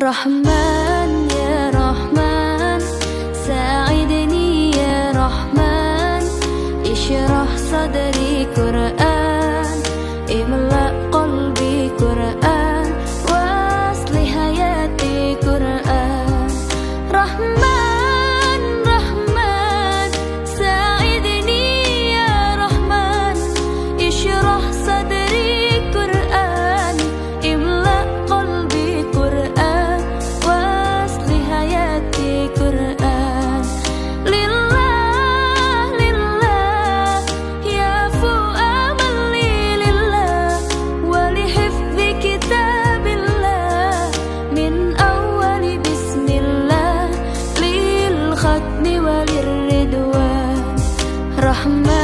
رحمن يا رحمن ساعدني يا رحمن اشرح صدري قرآن املأ قلبي قرآن واصل حياتي قرآن رحمن رحمن ساعدني يا رحمن اشرح صدري قرآن املأ قلبي قرآن واصل حياتي قرآن لله لله يا أملي لله ولحفظ كتاب الله من أول بسم الله للختم وللرضوان رحمن.